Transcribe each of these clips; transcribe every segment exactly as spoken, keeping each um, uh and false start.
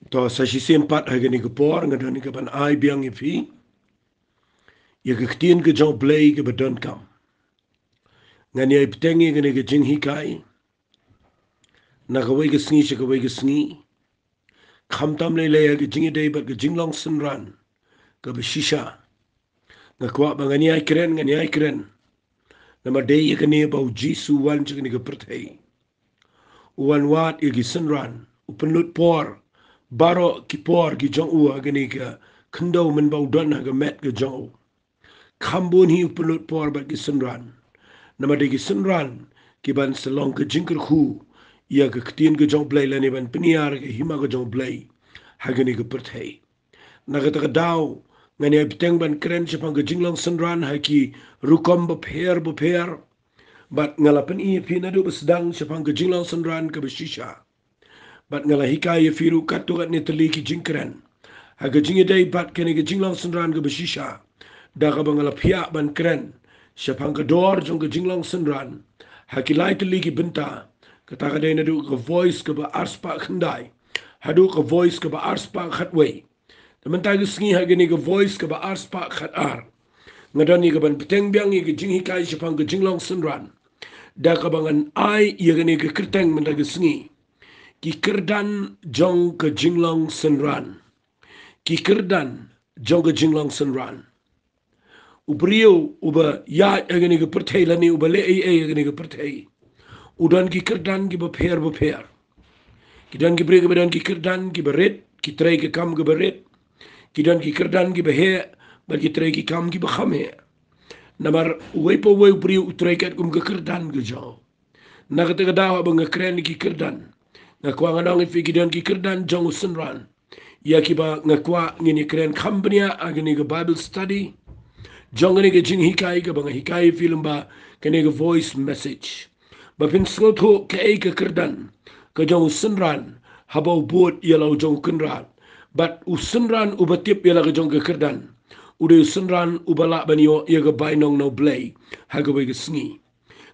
To sa shisien pat ha kane ka por nga don ïa ka ban ai biang ïa phi ïa ka ktien ka jong U Blei kaba donkam. Ngan ïai bteng ïa kane ka jinghikai na kawei ka sngi sha kawei ka sngi. Khamtam lei lei ha ka jingïadei bad ka jinglong synran kaba shisha. Nga kwah ba ngan ïai kren, ngan ïai kren. Namar dei ïa kane ba U Jisu u wan sha kane ka pyrthei. U wan wad ïa ki synran, u pynlut por baroh ki por ki jong u ha kane ka khyndew mynba u don ha ka met ka jong u. Kham bun hi u pynlut por bad ki synran. Namar dei ki synran ki ban sa long ka jingkyrkhu ïa ka ktien ka jong U Blei lane ban pynïar ka hima ka jong U Blei ha kane ka pyrthei. Na kata ka daw ngan ïai bteng ban kren shaphang ka jinglong synran ha ki rukom bapher bapher. Bad nga la pyni ïa phi naduh ba sdang shaphang ka jinglong synran kaba shisha. Bad nga la hikai ïa phi ruh katto katne tylli ki jingkren ha ka jingïadei bad kane ka jinglong synran kaba shisha, da kaba nga la phiah ban kren shaphang ka dor jong ka jinglong synran ha ki lai tylli ki bynta. Kata ka dei naduh ka Voice kaba arspah khyndai haduh ka Voice kaba arspah khatwei. Te mynta ka sngi ha kane ka Voice kaba arspah khatar, nga don ïa ka ban bteng biang ïa ka jinghikai shaphang ka jinglong synran, da kaba ngan ai ïa kane ka kyrteng mynta ka sngi: Ki kyrdan jong ka jinglong synran. Ki kyrdan jong ka jinglong synran. U briew uba ïaid ha kane ka pyrthei lane uba leh ei ei ha kane ka pyrthei, u don ki kyrdan kiba pher bapher. Ki don ki briew kiba don ki kyrdan kiba rit, ki trei ki kam kiba rit. Ki don ki kyrdan kiba heh bad ki trei ki kam kiba kham heh. Namar uwei pa uwei u briew u trei katkum ka kyrdan ka jong u. Na kata ka daw haba nga kren ïa ki kyrdan, nga kwah ngan ong ïa phi ki don ki kyrdan jong u synran ïa kiba nga kwah ngin ïa kren kham bniah ha kane ka Bible study jong kane ka jinghikai kaba nga hikai ïa phi lyngba kane ka voice message, ba phin sngewthuh kaei ka kyrdan ka jong u synran haba u bud ïa la u jong u kynrad. Bad u synran uba tip ïa la ka jong ka kyrdan u dei u synran uba lah ban ïoh ïa ka bainong na U Blei ha kawei ka sngi.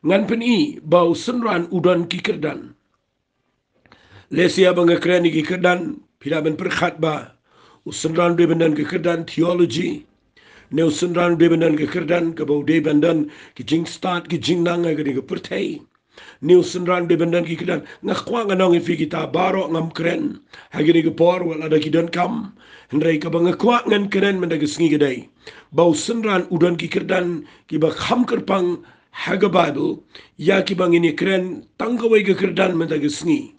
Ngan pyni ba u synran u don ki kyrdan. Lehse haba nga kren ïa ki kyrdan, phi lah ban pyrkhat ba u synran u dei ban don ki kyrdan theology, ne u synran u dei ban don ki kyrdan kaba u dei ban don ki jingstad ki jingnang ha kane ka pyrthei, ne u synran u dei ban don ki kyrdan. Nga kwah ngan ong ïa phi kita baroh ngam kren ha kane ka por wat lada ki donkam. Hynrei kaba nga kwah ngan kren mynta ka sngi ka dei ba u synran u don ki kyrdan kiba kham kyrpang ha ka Bible ïa kiba ngin ïa kren tang kawei ka kyrdan mynta ka sngi.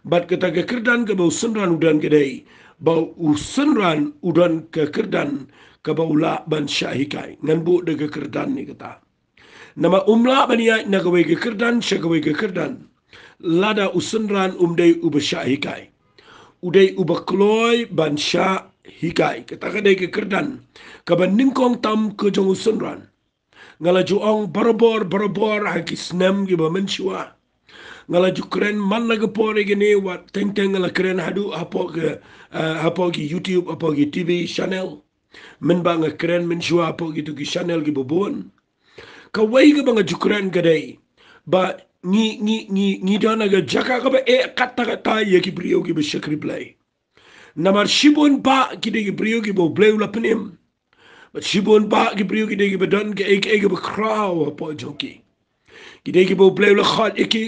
Bad kata ka kyrdan kaba u synran u don ka dei ba u synran u don ka kyrdan kaba u lah ban shah hikai. Ngan buh da ka kyrdan ne kata. Namar um lah ban ïaid na kawei ka kyrdan sha kawei ka kyrdan lada u synran um dei uba shah hikai. U dei uba kloi ban shah hikai. Kata ka dei ka kyrdan kaba nyngkong tam ka jong u synran. Nga la ju ong barabor barabor ha ki snem kiba mynshuwa. Nga la ju kren man la ka por ïa kane wat teng teng nga la kren haduh hapoh ka, eh, hapoh ki YouTube, hapoh ki T V channel. Mynba nga kren mynshuwa hapoh kitu ki channel kiba bun. Kawei kaba nga ju kren ka dei ba ngi, ngi, ngi, ngi don ha ka jaka kaba eh katta katta ïa ki briew kiba shakri Blei. Namar shibun bah ki dei ki briew kiba U Blei u la pynim. Bad shibun bah ki briew ki dei kiba don kaei kaei kaba khraw hapoh jong ki. Ki dei kiba U Blei u la khot ïa ki,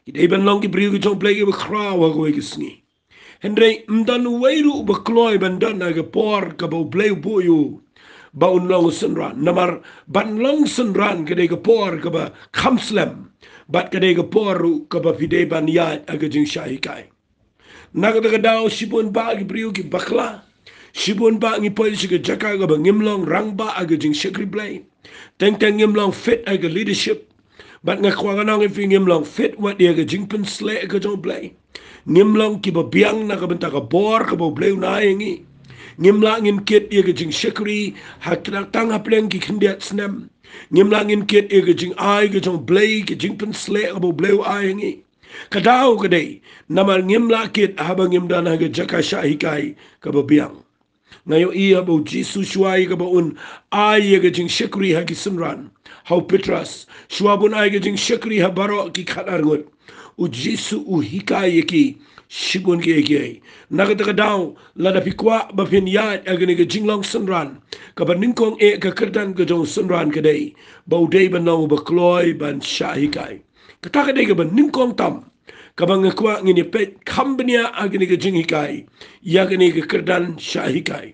ki dei ban long ki briew ki jong U Blei kiba khraw ha kawei ka sngi. Hynrei ym don uwei ruh uba kloi ban don ha ka por kaba U Blei u buh ïa u ba un long u synran. Namar ban long synran ka dei ka por kaba kham slem bad ka dei ka por ruh kaba phi dei ban ïaid ha ka jingshah hikai. Na kata ka daw shibun bah ki briew ki bakla. Shibun bah ngi poi sha ka jaka kaba ngim long rangbah ha ka jingshakri Blei. Teng teng ngim long fit ha ka leadership. Bad nga kwah ngan ong ïa phi ngim long fit wat ïa ka jingpynsleh ka jong U Blei. Ngim long kiba biang na ka bynta ka bor kaba U Blei un ai ïa ngi. Ngim lah ngin kit ïa ka jingshakri ha tang hapdeng ki khyndiat snem. Ngim lah ngin kit ïa ka jingai ka jong U Blei, ka jingpynsleh kaba U Blei u ai ïa ngi. Ka daw ka dei namar ngim lah kit haba ngim don ha ka jaka shah hikai kaba biang. Nga ïohi haba U Jisu shuwa ïa kaba un ai ïa ka jingshakri ha ki synran, ha u Petros, shuwa ba un ai ka jingshakri ha baroh ki khatar ngut, U Jisu u hikai ïa ki shibun kiei kiei. Na kata ka daw, lada phi kwah ba phin ïaid ha kane ka jinglong synran, kaba nyngkong eh ka kyrdan ka jong u synran ka dei ba u dei ban long uba kloi ban shah hikai. Kata ka dei kaba nyngkong tam kaba nga kwah ngin ïa peit kham bniah ha kane ka jinghikai ïa kane ka kyrdan shah hikai.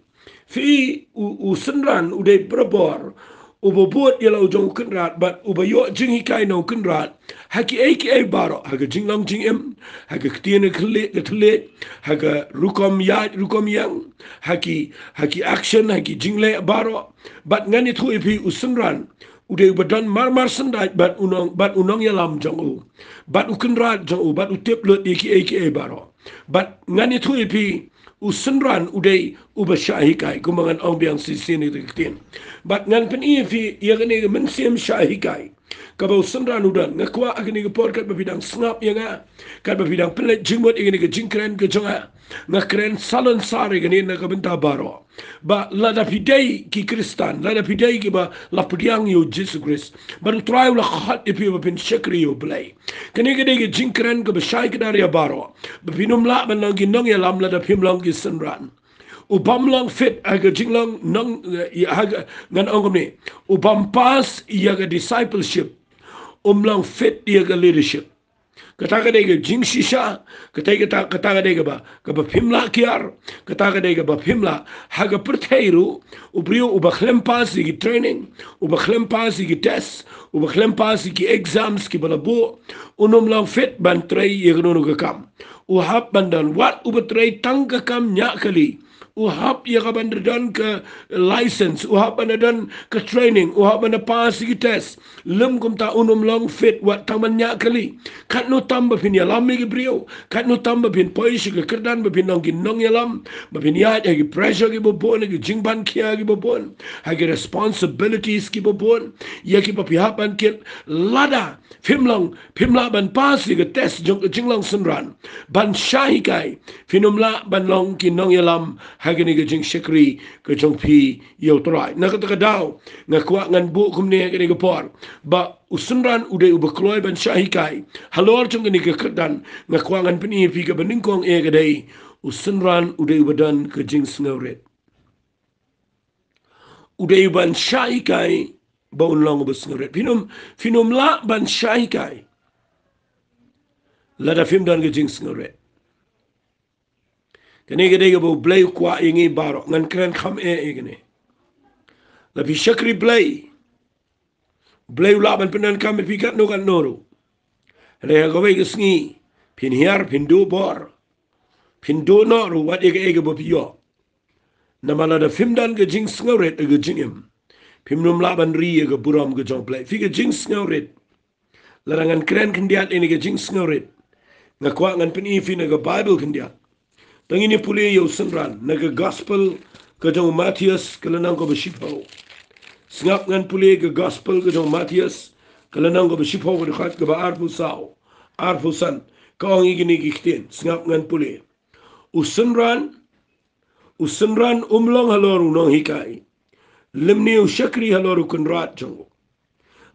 Phi, u, u synran u dei barabor uba bud ïa la u jong u kynrad bad uba ïoh jinghikai na u kynrad ha kiei kiei baroh, ha ka jinglong jingim, ha ka ktien ka thylliej, ka thylliej, ha ka rukom ïaid rukom ïeng, ha ki, ha ki action, ha ki jingleh baroh. Bad ngan ïathuh ïa phi, u synran u dei uba don marmar syndait bad u nong, bad u nongïalam jong u, bad u kynrad jong u, bad u tip lut ïa kiei kiei baroh. Bad ngan ïathuh ïa phi, u synran u dei uba shah hikai, kumba ngan ong biang shisien ïa ka ktien. Bad ngan pyni ïa phi ïa kane ka mynsiem shah hikai kaba u synran u don. Nga kwah ha kane ka por katba phi dang sngap ïa nga, katba phi dang pynleit jingmut ïa kane ka jingkren ka jong nga, nga kren salonsar ïa kane na ka bynta baroh. Ba lada phi dei ki Khristan, lada phi dei kiba la pdiang ïa u Jisu Khrist, bad u Trai u la khot ïa phi ba phin shakri ïa u Blei, kane ka dei ka jingkren kaba shai kdar ïa baroh, ba phin ym lah ban long ki nongïalam lada phim long ki synran. U bym long fit ha ka jinglong nong, eh, ha ka, ngan ong kumne, u bym pass ïa ka discipleship, um long fit ïa ka leadership. Kata ka dei ka jingshisha, kata, kata, kata ka dei kaba, kaba phim lah kiar, kata ka dei kaba phim lah. Ha ka pyrthei ruh, u briew uba khlem pass ïa ki training, uba khlem pass ïa ki test, uba khlem pass ïa ki exams kiba la buh, un ym long fit ban trei ïa kano kano ka kam. U hap ban don, wat uba trei tang ka kam ñiah kali, u hap ïa ka ban da don ka license, u hap ban da don ka training, u hap ban da pass ïa ki test. Lym kumta un ym long fit wat tang ban ñiah kali. Katno tam ba phin ïalam ïa ki briew, katno tam ba phin poi sha ka kyrdan ba phin long ki nongïalam, ba phin ïaid ha ki pressure kiba bun, ha ki jingban khia kiba bun, ha ki responsibilities kiba bun ïa kiba phi hap ban kit. Lada phim long, phim lah ban pass ïa ka test jong ka jinglong synran ban shah hikai, phin ym lah ban long ki nongïalam ha kane ka jingshakri ka jong phi ïa u Trai. Na kata ka daw, nga kwah ngan buh kumne ha kane ka por, ba u synran u dei uba kloi ban shah hikai halor jong kane ka kyrdan. Nga kwah ngan pyni ïa phi, kaba nyngkong eh ka dei, u synran u dei uba don ka jingsngewrit. U dei uban shah hikai ba un long uba sngewrit. Phin ym, phin ym lah ban shah hikai lada phim don ka jingsngewrit. Kane ka dei kaba u Blei u kwah ïa ngi baroh. Ngan kren kham eh ïa kane. Lada phi shakri Blei, Blei u lah ban pyndonkam ïa phi katno katno ruh. Hynrei ha kawei ka sngi phin hiar, phin duh bor, phin duh noh ruh wat ïa kaei kaba phi ïoh. Namar lada phim don ka jingsngewrit ha ka jingim, phim nym lah ban ri ïa ka burom ka jong U Blei. Phi, ka jingsngewrit, lada ngan kren khyndiat ïa kane ka jingsngewrit, nga kwah ngan pyni ïa phi na ka Baibl khyndiat. To ngin ïa pule ïa u synran na ka Gospel ka jong u Mathaios, ka lynnong kaba shiphew. Sngap, ngan pule ka Gospel ka jong u Mathaios, ka lynnong kaba shiphew, ka dkhot kaba arphew saw, arphew san. Ka ong ïa kine ki ktien. Sngap, ngan pule. U synran, u synran um long halor u nonghikai, lymne u shakri halor u kynrad jong u.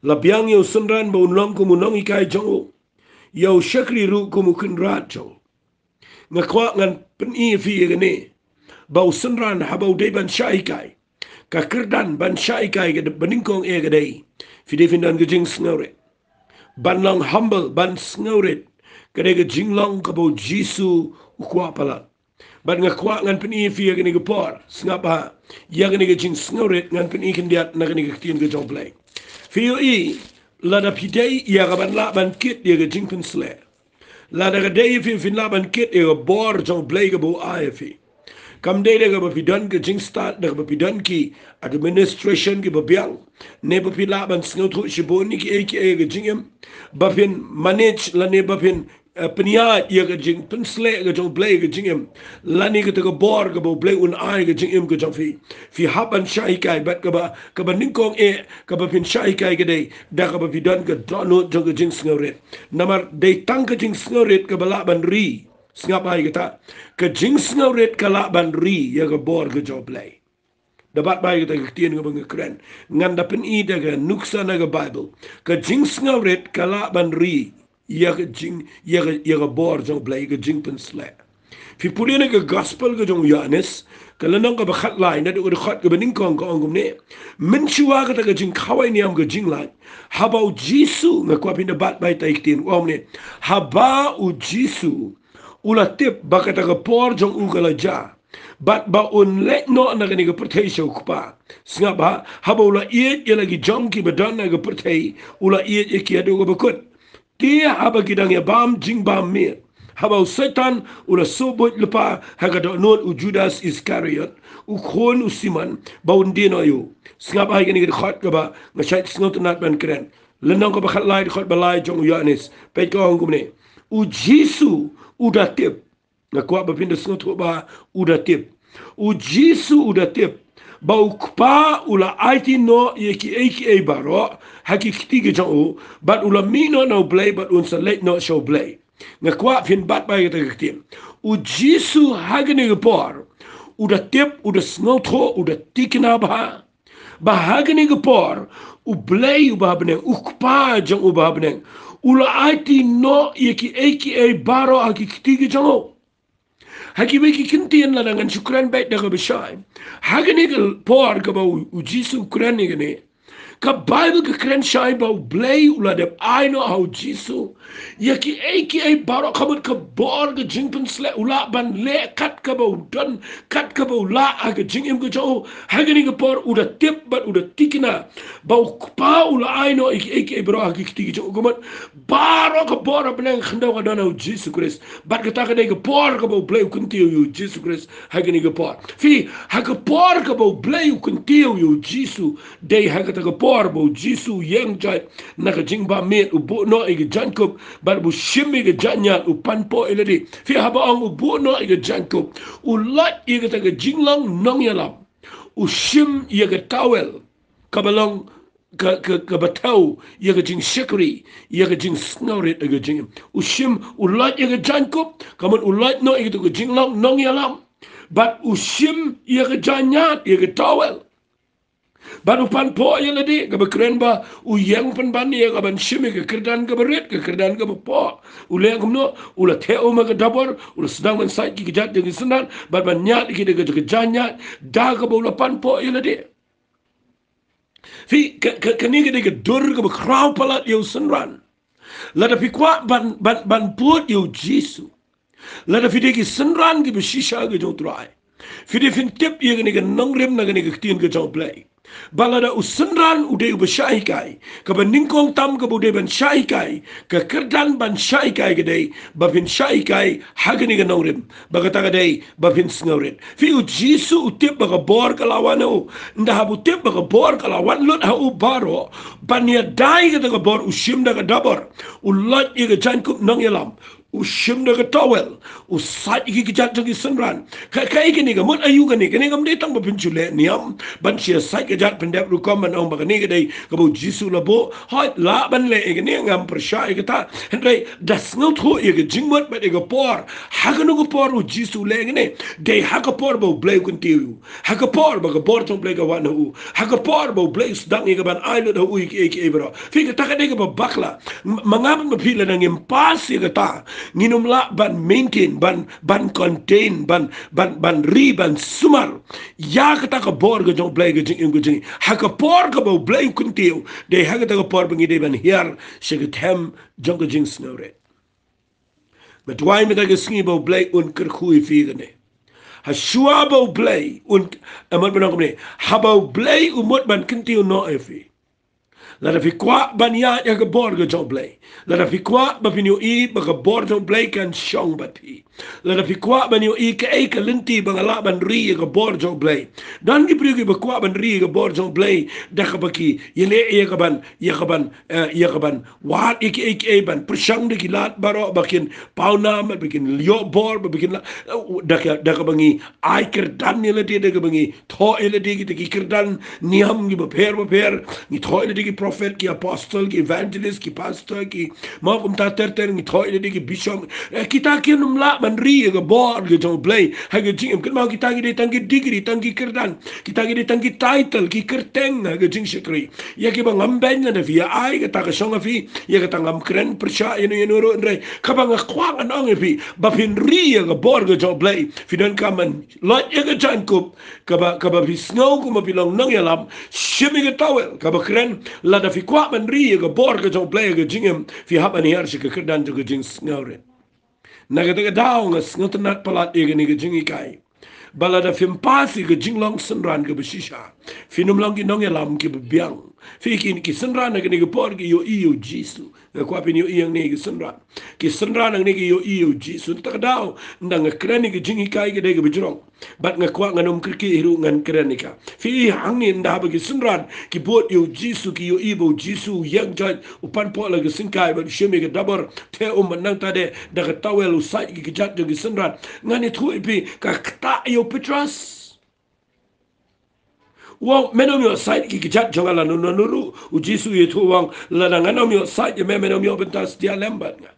La biang ïa u synran ba un long kum u nonghikai jong u, ïa u shakri ruh kum u kynrad jong u. Nga kwah ngan pyni ïa phi ïa kane, ba u synran haba u dei ban shah hikai, ka kyrdan ban shah hikai kaba nyngkong eh ka dei, phi dei phin don ka jingsngewrit. Ban long humble, ban sngewrit, ka dei ka jinglong kaba u Jisu u kwah palat. Bad nga kwah ngan pyni ïa phi ïa kane ka por. Sngap ha, ïa kane ka jingsngewrit ngan pyni khyndiat na kane ka ktien ka jong U Blei. Phi ïohi, lada phi dei ïa ka ban lah ban kit ïa ka jingpynsleh, lada ka dei ïa phi phin lah ban kit ïa ka bor jong U Blei kaba u ai ïa phi, kam dei da kaba phi don ka jingstad, da kaba phi don ki administration kiba biang, ne ba phi lah ban sngewthuh shibun ïa kiei kiei ha ka jingim, ba phin manage lane ba phin, eh, pynïaid ïa ka jingpynsleh ka jong U Blei ha ka jingim, lane kata ka bor kaba U Blei un ai ha ka jingim ka jong phi. Phi hap ban shah hikai, bad kaba, kaba nyngkong eh kaba phin shah hikai ka dei da kaba phi don ka dohnud jong ka jingsngewrit. Namar dei tang ka jingsngewrit kaba lah ban ri. Sngap ha ïa kata. Ka jingsngewrit ka lah ban ri ïa ka bor ka jong U Blei. Da bat bha ïa kata ka ktien kaba nga kren. Ngan da pyni da ka nuksa na ka Baibl. Ka jingsngewrit ka lah ban ri ïa ka jing, ïa ka, ïa ka bor jong U Blei, ka jingpynsleh. Phi pule na ka gospel ka jong u Ïoannis, ka lynnong kaba khatlai, naduh ka dkhot kaba nyngkong ka ong kumne. Mynshuwa kata ka jingkhawai niam ka jinglait, haba u Jisu, nga kwah phin da bat bai tai ktien, u ong kumne. Haba u Jisu u la tip ba kata ka por jong u ka la jia, bad ba un leit noh na kane ka pyrthei sha u Kpa. Sngap bha, haba u la ïeit ïa la ki jong kiba don ha ka pyrthei, u la ïeit ïa ki haduh kaba kut. Te haba ki dang ïa bam jingbam miet, haba u Soitan u la sngewbha lypa ha ka dohnud u Judas Iskariot, u khun u Simon, ba un die noh ïa u. Sngap bha ïa kane ka dkhot kaba nga shait sngewtynnat ban kren. Lynnong kaba khatlai, dkhot ba lai jong u Ïoannis, peit ka ong kumne. U Jisu u da tip, nga kwah ba phin da sngewthuh ba u da tip. U Jisu u da tip ba u Kpa u la aiti noh ïa kiei kiei baroh ha ki kti ki jong u, bad u la mih noh na U Blei bad un sa leit noh sha U Blei. Nga kwah phin bat bai kata ka ktien. U Jisu ha kane ka por u da tip, u da sngewthuh, u da tikna bha ba ha kane ka por U Blei uba ha bneng, u Kpa jong u uba ha bneng, u la aiti noh ïa kiei kiei baroh ha ki kti ki jong u. Ha kiwei ki kyntien, lada ngan shu kren beit da kaba shai, ha kane ka por kaba u, u Jisu u kren ïa kane, ka Baibl ka kren shai ba U Blei u la dep ai noh ha u Jisu ïa kiei kiei baroh, ka mut ka bor ka jingpynsleh, u lah ban leh kat kaba u don, kat kaba u lah ha ka jingim ka jong u. Ha kane ka por u da tip bad u da tikna ba u Kpa u la ai noh ïa kiei kiei baroh ha ki kti ki jong u, ka mut baroh ka bor ha bneng khyndew ka don ha u Jisu Khrist. Bad kata ka dei ka por kaba U Blei u kyntiew ïa u Jisu Khrist ha kane ka por. Phi, ha ka por kaba U Blei u kyntiew ïa u Jisu, dei ha kata ka por ba u Jisu u ïeng jait na ka jingbam miet, u buh noh ïa ka jaiñkup bad u shim ïa ka jaiñiad, u pan poh ïa lade. Phi, haba ong u buh noh ïa ka jaiñkup, u loit ïa kata ka jinglong nongïalam, u shim ïa ka towel kaba long ka, ka, kaba thew ïa ka jingshakri, ïa ka jingsngewrit, ïa ka jing, u shim, u loit ïa ka jaiñkup, ka mut u loit noh ïa kata ka jinglong nongïalam, bad u shim ïa ka jaiñiad, ïa ka towel, bad u pan poh ïa lade. Kaba kren ba u ïeng pynban ïa ka ban shim ïa ka kyrdan kaba rit, ka kyrdan kaba poh. U leh kumno? U la theh um ha ka dabor, u la sdang ban sait ki kjat jong ki synran bad ban ñiad ïa ki da ka jaiñiad, da kaba u la pan poh ïa lade. Phi, ka, ka, kane ka dei ka dur kaba khraw palat ïa u synran. Lada phi kwah ban, ban, ban bud ïa u Jisu, lada phi dei ki synran kiba shisha ka jong U Trai, phi dei phin tip ïa kane ka nongrim na kane ka ktien ka jong U Blei, ba lada u synran u dei uba shah hikai, kaba nyngkong tam kaba u dei ban shah hikai, ka kyrdan ban shah hikai ka dei ba phin shah hikai ha kane ka nongrim, ba kata ka dei ba phin sngewrit. Phi, u Jisu u tip ba ka bor ka la wan ha u. Ynda haba u tip ba ka bor ka la wan lut ha u baroh, ban ïada ïa kata ka bor, u shim da ka dabor, u loit ïa ka jaiñkup nongïalam, u shim da ka towel, u sait ïa ki kjat jong ki synran. Ka, kaei kane, ka mut aïu kane? Kane kam dei tang ba phin shu leh niam ban shu sait kjat, pyndep rukom, ban ong ba kane ka dei kaba u Jisu u la buh. Hooid, lah ban leh ïa kane, ngam pyrshah ïa kata. Hynrei da sngewthuh ïa ka jingmut bad ïa ka por, ha kano ka por u Jisu u leh ïa kane? Dei ha ka por ba U Blei u kyntiew ïa u. Ha ka por ba ka bor jong U Blei ka wan ha u. Ha ka por ba U Blei u sdang ïa ka ban ai lut ha u ïa kiei kiei baroh. Phi, kata ka dei kaba bakla. M-, ma nga bad ma phi, lada ngim pass ïa kata, ngin ym lah ban maintain, ban, ban contain, ban, ban, ban ri, ban sumar ïa kata ka bor ka jong U Blei, ka jingim ka jong ngi. Ha ka por kaba U Blei u kyntiew, dei ha kata ka por ba ngi dei ban hiar sha ka them jong ka jingsngewrit. Nga duwai mynta ka sngi ba U Blei un kyrkhu ïa phi kane. Hashwa ba U Blei un, eh, mut ban ong kumne, haba U Blei u mut ban kyntiew noh ïa phi, lada phi kwah ban ïaid ha ka bor ka jong U Blei, lada phi kwah ba phin ïohi ba ka bor jong U Blei kan shong bad phi, lada phi kwah ban ïohi kaei ka lynti ba nga lah ban ri ïa ka bor jong U Blei. Don ki briew kiba kwah ban ri ïa ka bor jong U Blei da kaba ki ïaleh ïa ka ban, ïa ka ban, eh, ïa ka ban wad ïa kiei kiei, ban pyrshang da ki lad baroh ba kin pawnam, ba kin ïoh bor, ba kin la, eh, da ka, da kaba ngi ai kyrdan ïa lade, da kaba ngi thoh ïa lade kita ki kyrdan niam kiba pher bapher, ngi thoh ïa lade ki prophet, ki apostle, ki evangelist, ki pastor, ki ma kumta ter ter, ngi thoh ïa ki bishop. Eh, kita kim lah ban ri ïa ka bor ka jong U Blei ha ka jingim. Kynmaw kita ki dei tang ki degree, tang ki kyrdan, kita ki dei tang ki title, ki kyrteng ha ka jingshakri. Ïa kiba ngam beiñ lada phi ïa ai kata ka shong ha phi, ïa kata ngam kren pyrshah ïano ïano ruh, hynrei kaba nga kwah ngan ong ïa phi, ba phin ri ïa ka bor ka jong U Blei, phi donkam ban lait ïa ka jaiñkup kaba, kaba phi sngew kumba phi long nongïalam, shim ïa ka towel kaba kren. Lada phi kwah ban ri ïa ka bor ka jong U Blei ha ka jingim, phi hap ban hiar sha ka kyrdan jong ka jingsngewrit. Na kata ka daw nga sngewtynnat palat ïa kane ka jinghikai, ba lada phim pass ïa ka jinglong synran kaba shisha, phin ym long ki nongïalam kiba biang. Phi, ki, ki synran ha kane ka por ki ïohi ïa U Jisu. Nga kwah phin ïohi ïa kine ki synran. Ki synran hangne ki ïohi ïa U Jisu. Kata ka daw, ynda nga kren ïa ka jinghikai ka dei kaba jrong, bad nga kwah ngan ym kyrkieh hi ruh ngan kren ïa ka. Phi, hangne ynda haba ki synran ki bud ïa U Jisu, ki ïohi ba U Jisu u ïeng jait, u pan pop la ka syngkai bad u shim ïa ka dabor, te um bad nangta de da ka towel u sait ki kjat jong ki synran. Ngan ïathuh ïa phi, ka ktah ïa U Petros. U ong, men ym ïoh sait ki kjat jong nga lano lano ruh. U Jisu u ïathuh u ong, lada ngan ym ïoh sait ïa me, men ym ïoh bynta satia lem bad nga.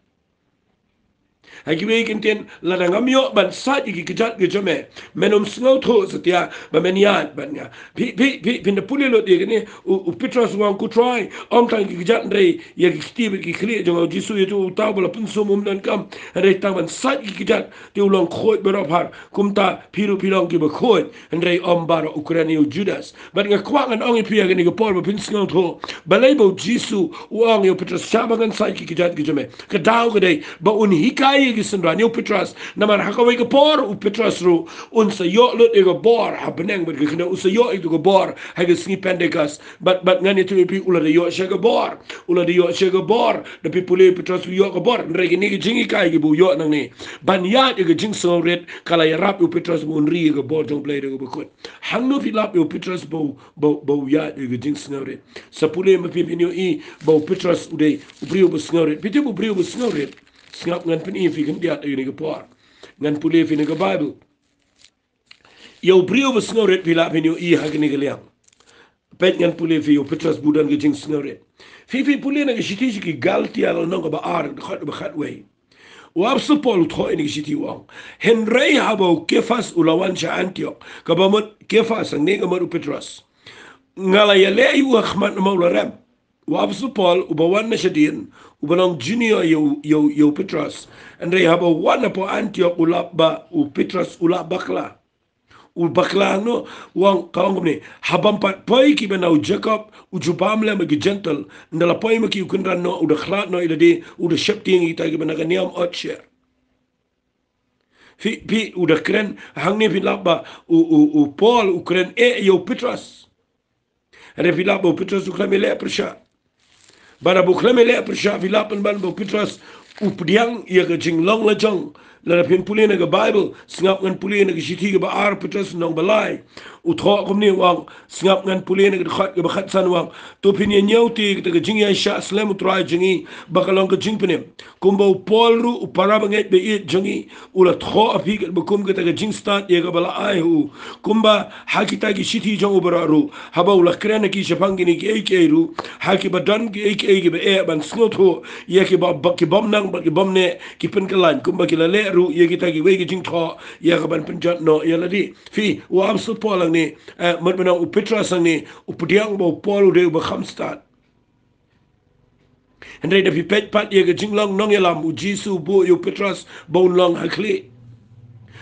Ha kiwei ki ktien, lada ngam ïoh ban sait ïa ki kjat ki jong me, men ym sngewthuh satia ba men ïaid bad nga. Phi, phi, phi, phin da pule lut ïa kane, u, u Petros u ong, ko Trai, ym tang ki kjat hynrei ïa ki kti bad ki khlieh jong nga. U Jisu u ïathuh, uta uba la pynsum um donkam hynrei tang ban sait ki kjat, te u long khuid baroh phar. Kumta phi ruh phi long kiba khuid, hynrei ym baroh, u kren ïa u Judas. Bad nga kwah ngan ong ïa phi ha kane ka por ba phin sngewthuh balei ba U Jisu u ong ïa u Petros, shah ba ngan sait ki kjat ki jong me. Ka daw ka dei ba un hikai ïa ki synran, ïa u Petros. Namar ha kawei ka por u Petros ruh un sa ïoh lut ïa ka bor ha bneng bad ka khyndew, un sa ïoh ïa ka bor ha ka sngi Pentekost. Bad, bad ngan ïathuh ïa phi, u la da ïoh sha ka bor. U la da ïoh sha ka bor. Da phi pule, u Petros u ïoh ka bor. Hynrei kine ki jinghikai kiba u ïoh nangne, ban ïaid ïa ka jingsngewrit, ka la ïarap ïa u Petros ba un ri ïa ka bor jong U Blei da kaba khuid. Hangno phi lap ïa u Petros ba u, ba, ba u ïaid ïa ka jingsngewrit? Sa pule ma phi, phin ïohi ba u Petros u dei u briew ba sngewrit. Phi tip, u briew ba sngewrit, sngap ngan pyni ïa phi khyndiat ha kane ka por. Ngan pule ïa phi na ka Baibl. Ïa u briew ba sngewrit phi lah phin ïohi ha kane ka liang. Peit, ngan pule ïa phi ïa u Petros ba u don ka jingsngewrit. Phi, phi pule na ka shithi sha ki Galatia lynnong kaba ar, dkhot ba khatwei. U apostol Paul u thoh ïa kane ka shithi, u ong, hynrei haba u Kephas u la wan sha Antiok, kaba mut Kephas hangne ka mut u Petros, nga la ïaleh ïa u ha khmat namar u la rem. U apostol Paul uba wan na shadien, uba long junior ïa u, ïa u, ïa u Petros. Hynrei haba u wan hapoh Antiok u lap ba u Petros u la bakla. U bakla hangno? U ong, ka ong kumne, ha bym pat poi kiba na u Jakob, u jubab lem bad ki Jentil, ynda la poi ma ki u kynran noh, u da khlad noh ïa lade, u da sheptieng ïa kita kiba na ka niam Otshir. Phi, phi, u da kren, hangne phi lap ba u, u, u Paul u kren eh ïa u Petros. Hynrei phi lap ba u Petros u khlem ïaleh pyrshah. Bad haba u khlem ïaleh pyrshah, phi lap pynban ba u Petros u pdiang ïa ka jinglong lajong. Lada phin pule na ka Baibl, sngap ngan pule na ka shithi kaba ar Petros lynnong ba lai. U thoh kumne, u ong, sngap ngan pule na ka dkhot kaba khatsan, u ong, to phin ïa ñiew te ïa kata ka jingïaishah slem U Trai jong ngi, ba ka long ka jingpynim. Kumba u Paul ruh, u para bangeit ba ïeit jong ngi, u la thoh ha phi katba kum kata ka jingstad ïa kaba la ai ha u. Kumba ha kita ki shithi jong u baroh ruh, haba u la kren ha ki shaphang kine kiei kiei ruh, ha kiba don kiei kiei kiba eh ban sngewthuh ïa kiba, ba, ki bym nang bad ki bym neh, ki pynkylla, kumba ki la leh ruh ïa kita kiwei ki jingthoh ïa ka ban pynjot noh ïa lade. Phi, u apostol Paul hangne, eh, mut ban ong u Petros hangne, u pdiang ba u Paul u dei uba kham stad. Hynrei da phi peit pat ïa ka jinglong nongïalam, u Jisu u buh ïa u Petros ba un long ha khlieh.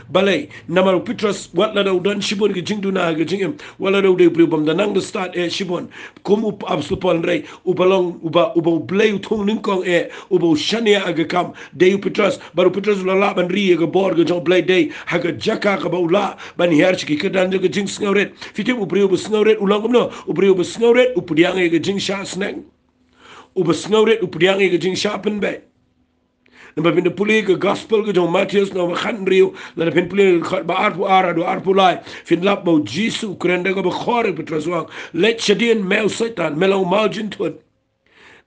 Balei? Namar u Petros, wat lada u don shibun ki jingduna ha ka jingim, wat lada u dei u briew bym da nang da stad eh shibun kum u apostol Paul, hynrei uba long, uba, uba U Blei u thung nyngkong eh, uba u shaniah ha ka kam, dei u Petros. Bad u Petros u la lah ban ri ïa ka bor ka jong U Blei dei ha ka jaka kaba u lah ban hiar sha ki kyrdan jong ka jingsngewrit. Phi tip, u briew ba sngewrit u long kumno? U briew ba sngewrit u pdiang ïa ka jingshah sneng. Uba sngewrit u pdiang ïa ka jingshah pynbeit. Namar phin da pule ka gospel ka jong u Mathaios lynnong ba khathynriew, lada phin pule na ka dkhot ba arphew ar haduh arphew lai, phin lap ba u Jisu u kren da kaba khor ïa u Petros, u ong, leit shadien me u Soitan, me long u maw jynthut.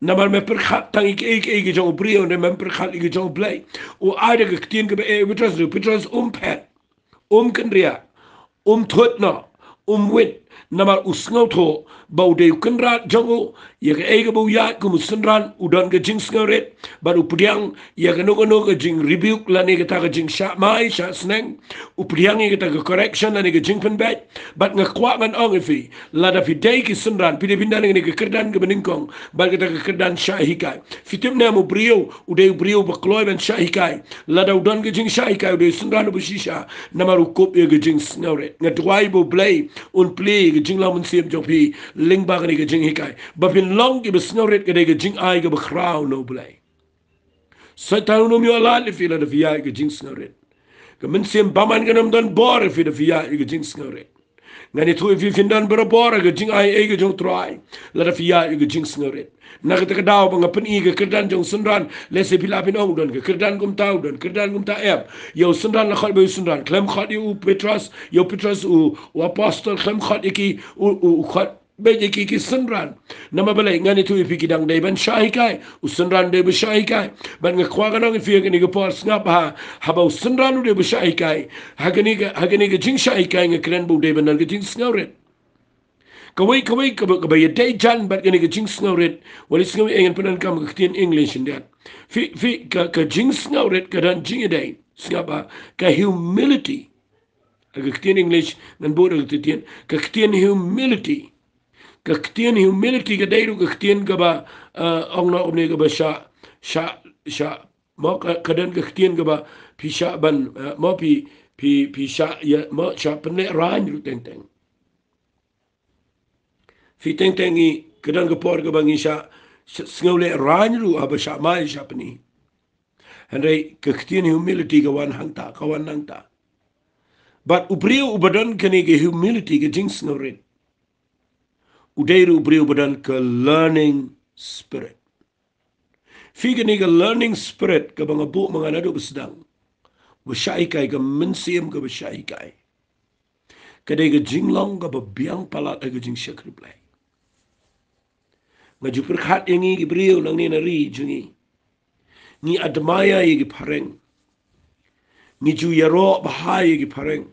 Namar me pyrkhat tang ïa kiei kiei ki jong u briew, hynrei mem pyrkhat ïa ki jong U Blei. U ai da ka ktien kaba eh ïa u Petros, u Petros um phet, um kynriah, um thut noh, um wit. Namar u sngewthuh ba u dei u kynrad jong u, ïa kaei kaba u ïaid kum u synran, u don ka jingsngewrit, bad u pdiang ïa kano kano ka jingrebuke lane kata ka jingshah mai, shah sneng, u pdiang ïa kata ka correction lane ka jingpynbeit. Bad nga kwah ngan ong ïa phi, lada phi dei ki synran, phi dei phin don ïa kane ka kyrdan kaba nyngkong, bad kata ka kyrdan shah hikai. Phi tip ne em u briew, u dei u briew ba kloi ban shah hikai. Lada u don ka jingshah hikai, u dei u synran uba shisha, namar u kup ïa ka jingsngewrit. Nga duwai ba U Blei un plie ïa ka jinglong mynsiem jong phi lyngba kane ka jinghikai. Ba phin long kiba sngewrit, ka dei ka jingai kaba khraw na U Blei. Soitan un ym ïoh lad ïa phi lada phi ïaid ïa ka jingsngewrit. Ka mynsiem bymman kan ym don bor ïa phi lada phi ïaid ïa ka jingsngewrit. Ngan ïathuh ïa phi, phin don barabor ha ka jingai ei ka jong U Trai lada phi ïaid ïa ka jingsngewrit. Na kata ka daw ba nga pyni ka kyrdan jong u synran, lehse phi lah phin ong, u don ka kyrdan kumta, u don kyrdan kumta, em. Ïa u synran la khot beit ïa u synran, khlem khot ïa u Petros, ïa u Petros u, u apostol, khlem khot ïa ki, u, u, u khot beit ïa ki, ki synran. Namar balei? Ngan ïathuh ïa phi, ki dang dei ban shah hikai. U synran dei ba shah hikai. Bad nga kwah ngan ong ïa phi ha kane ka por, sngap bha, haba u synran u dei ba shah hikai, ha kane ka, ha kane ka jingshah hikai nga kren ba u dei ban don ka jingsngewrit. Kawei, kawei kaba, kaba ïadei jan bad kane ka jingsngewrit. Wat leit sngewbha, ngan pyndonkam ka ktien English khyndiat. Phi, phi, ka, ka jingsngewrit ka don jingïadei, sngap bha, ka humility. Ka ktien English ngan buh da ka ktien, ka ktien humility. Ka ktien humility ka dei ruh ka ktien kaba, eh, ong noh kumne, kaba shah, shah, shah, mo, ka, ka don ka ktien kaba phi shah ban, eh, mo, phi, phi, phi shah, ïa, mo, shah pynlehraiñ ruh teng teng. Phi, teng teng ngi, ka don ka por kaba ngi shah, shah sngewlehraiñ ruh haba shah mai, shah pyni. Hynrei ka ktien humility ka wan hangta, ka wan nangta. Bad u briew uba don kane ka humility, ka jingsngewrit, u dei ruh u briew uba don ka learning spirit. Phi, kane ka learning spirit kaba nga buh ma nga naduh ba sdang, ba shah hikai, ka mynsiem kaba shah hikai, ka dei ka jinglong kaba biang palat ha ka jingshakri Blei. Nga ju pyrkhat ïa ngi ki briew nangne na ri jong ngi. Ngi admire ïa ki phareng. Ngi ju ïaroh bha ïa ki phareng.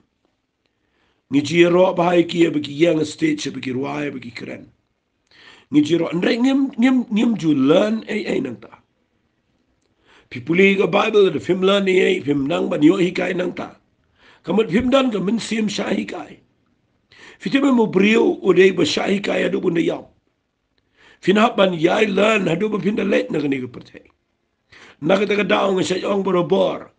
Ngi ju ïaroh bha ïa ki, ïa ba ki ïeng stage, ïa ba ki rwai, ïa ba ki kren. Ngi ju ïaroh, hynrei ngim, ngim, ngim ju learn ei ei nangta. Phi pule ka Bible, lada phim learn ei ei, phim nang ban ïoh hikai nangta, ka mut phim don ka mynsiem shah hikai. Phi tip em, u briew u dei ba shah hikai haduh ba un da ïap. Phin hap ban ïai learn haduh ba phin da leit na kane ka pyrthei. Na kata ka daw nga shait ong barabor,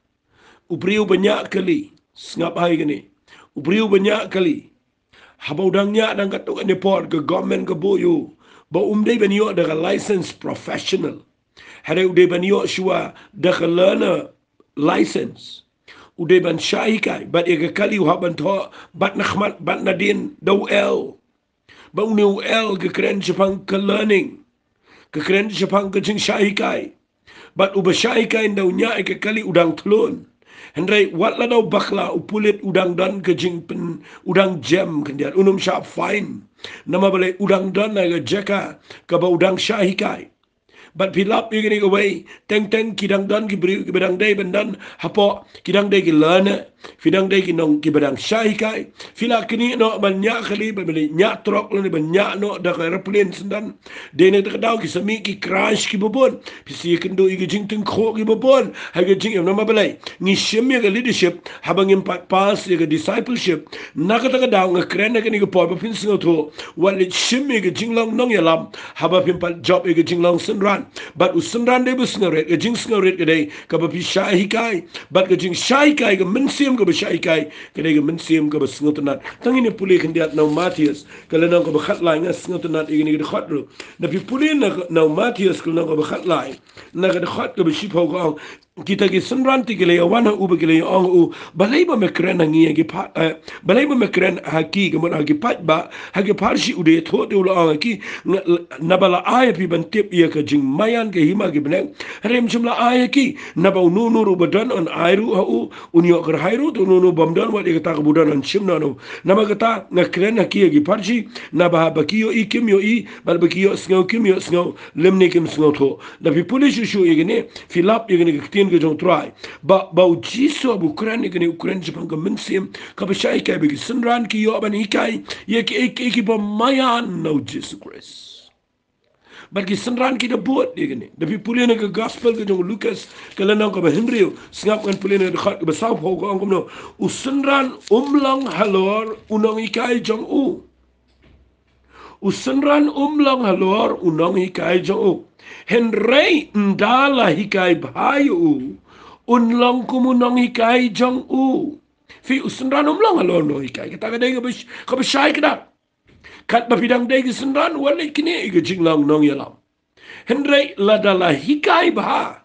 u briew ba ñiah kali, sngap bha ïa kane, u briew ba ñiah kali, haba u dang ñiah, dang katto katne por, ka government ka buh ïa u ba um dei ban ïoh da ka license professional. Hynrei u dei ban ïoh shuwa da ka learner license. U dei ban shah hikai, bad ïa ka kali u hap ban thoh bad na khmat bad na dien da u L. Ba une u L ka kren shaphang ka learning, ka kren shaphang ka jingshah hikai. Bad uba shah hikai ynda u ñiah ïa ka kali u dang tlun. Hynrei wat la da u bakla, u pulit u dang don ka jingpyn, u dang jem khyndiat, un ym shah fine. Namar balei? U dang don ha ka jaka kaba u dang shah hikai. Bad phi lap ïa kane kawei, teng teng ki dang don ki briew kiba dang dei ban don hapoh, ki dang dei ki learner, phi dang dei ki nong kiba dang shah hikai. Phi la kynnoh noh ban ñiah kali, ban, ban ñiah trok lane ban ñiah noh da ka aeroplane syndon. Dei na kata ka daw ki sa mih ki crash kiba bun. Phi sa ïakynduh ïa ki jingtyngkhuh kiba bun ha ka jingim. Namar balei? Ngi shim ïa ka leadership haba ngim pat pass ïa ka discipleship. Na kata ka daw nga kren ha kane ka por ba phin sngewthuh, wat leit shim ïa ka jinglong nongïalam haba phim pat jop ïa ka jinglong synran. Bad u synran dei ba sngewrit, ka jingsngewrit ka dei kaba phi shah hikai. Bad ka jingshah hikai, ka mynsiem kaba shah hikai, ka dei ka mynsiem kaba sngewtynnat. Tang ngin ïa pule khyndiat na u Mathaios ka lynnong kaba khatlai, nga sngewtynnat ïa kane ka dkhot ruh. Lada phi pule na, na u Mathaios ka lynnong kaba khatlai, na ka dkhot kaba shiphew ka ong, kita ki synran te ki la ïa wan ha u bad ki la ïa ong ha u, balei ba me kren ha ngi ha ki pha-, eh, balei ba me kren ha ki, ka mut ha ki paidbah, ha ki pharshi? U dei thoh te u la ong ha ki, nga, naba la ai ha phi ban tip ïa ka jingmaïan ka hima ki bneng. Hynrei ym shym la ai ha ki. Naba uno uno ruh ba don yn ai ruh ha u, un ïoh kyrhai ruh, te uno uno bym don, wat ïa kata kaba u don yn shim noh noh. Namar kata nga kren ha ki ha ki pharshi, naba haba ki ïohi kim ïohi, bad ba ki ïohsngew kim ïohsngew, lymne kim sngewthuh. Lada phi pule shuh shuh ïa kane, phi lap ïa kane ka ktien ka jong u Trai. Ba, ba u Jisu haba u kren ïa kane u kren shaphang ka mynsiem kaba shah hikai ba ki synran ki ïoh ban hikai ïa kiei kiei kiba maïan na u Jisu Khrist. Bad ki synran ki da bud ïa kane. Da phi pule na ka gospel ka jong u Lukas ka lynnong kaba hynriew, sngap ngan pule na ka dkhot kaba sawphew, ka ong kumno: U synran um long halor u nonghikai jong u. U synran um long halor u nonghikai jong u. Hynrei ynda la hikai bha ïa u, un long kum u nonghikai jong u. Phi, u synran um long halor u nonghikai. Kata ka dei kaba sh-, kaba shai kdar. Katba phi dang dei ki synran, wat leh kine ki jinglong nongïalam. Hynrei lada la hikai bha,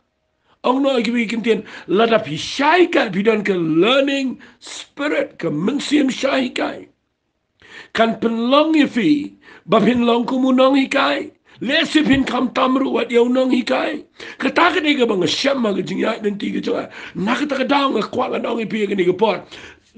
ong noh ïa kiwei ki ktien, lada phi shah hikai, phi don ka learning spirit, ka mynsiem shah hikai, kan pynlong ïa phi ba phin long kum u nonghikai. Lehse phin khamtam ruh wat ïa u nonghikai. Kata ka dei kaba nga shem ha ka jingïaid lynti ka jong nga. Na kata ka daw nga kwah ngan ong ïa phi ïa kane ka por,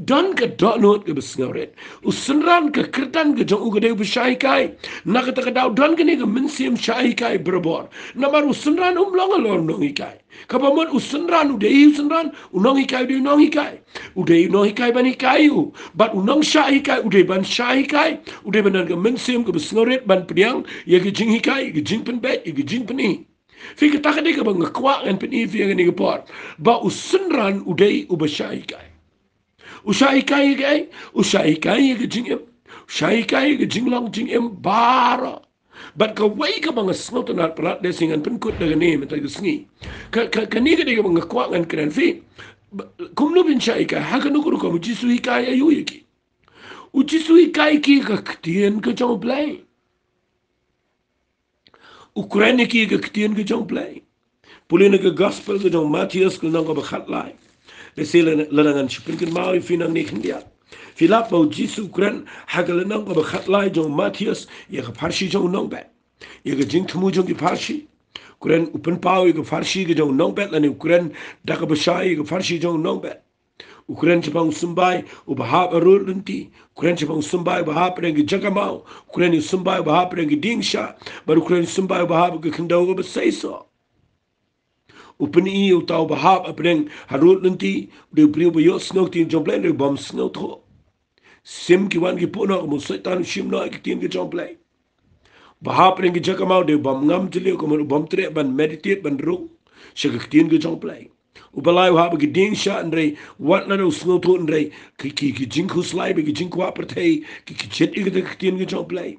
don ka dohnud kaba sngewrit. U synran ka kyrdan ka jong u ka dei uba shah hikai. Na kata ka daw don kane ka mynsiem shah hikai barabor. Namar u synran um long halor u nonghikai. Kaba mut u synran u dei u synran, u nonghikai u dei u nonghikai. U dei u nonghikai ban hikai u. Bad u nongshah hikai u dei ban shah hikai. U dei ban don ka mynsiem kaba sngewrit ban pdiang ïa ka jinghikai, ïa ka jingpynbeit, ïa ka jingpyni. Phi, kata ka dei kaba nga kwah ngan pyni ïa phi ha kane ka por, ba u synran u dei uba shah hikai. U shah hikai ïa kaei? U shah hikai ïa ka jingim. U shah hikai ïa ka jinglong jingim baroh. Bad kawei kaba nga sngewtynnat palat, lehse ngan pynkut da kane mynta ka sngi. Ka, ka, kane ka dei kaba nga kwah ngan kren, phi. Ba, kumno phin shah hikai? Ha kano ka rukom u Jisu u hikai aïu ïa ki? U Jisu u hikai ki ka ktien ka jong U Blei. U kren ïa ki ka ktien ka jong U Blei. Pule na ka gospel ka jong u Mathaios ka lynnong kaba khatlai. Lehse lada, lada ngan shu pynkynmaw ïa phi nangne khyndiat, phi lap ba u Jisu u kren ha ka lynnong kaba khatlai jong u Mathaios ïa ka pharshi jong u nongbet, ïa ka jingthmu jong ki pharshi. U kren, u pynpaw ïa ka pharshi ka jong u nongbet, lane u kren da kaba shai ïa ka pharshi jong u nongbet. U kren shaphang u symbai uba hap ha rud lynti. U kren shaphang u symbai uba hap hapdeng ki jaka maw. U kren u symbai uba hap hapdeng ki dieng shah. Bad u kren u symbai uba hap ha ka khyndew kaba seisoh. U pyni ïa uta uba hap hapdeng ha rud lynti, u dei u briew uba ïohsngew ktien jong U Blei, u dei u bym sngewthuh. Sim ki wan ki phuh noh, kumno u Soitan u shim noh ïa ka ktien ka jong U Blei. Uba hap hapdeng ki jaka maw u dei u bym ngam jylliew, kumno u bym treh ban meditate, ban rung sha ka ktien ka jong U Blei. Uba lai u hap ha ki dieng shah, hynrei wat lada u sngewthuh, hynrei ki, ki, ki jingkhuslai bad ki jingkwah pyrthei ki, ki jied ïa kata ka ktien ka jong U Blei.